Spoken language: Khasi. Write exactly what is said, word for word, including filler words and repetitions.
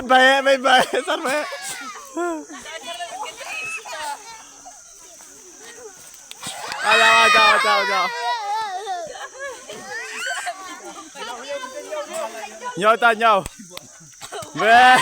Bye, bye, bye. Sar bye. Ayo, ayo, ayo, ayo. Nyaw ta nyaw. Bye.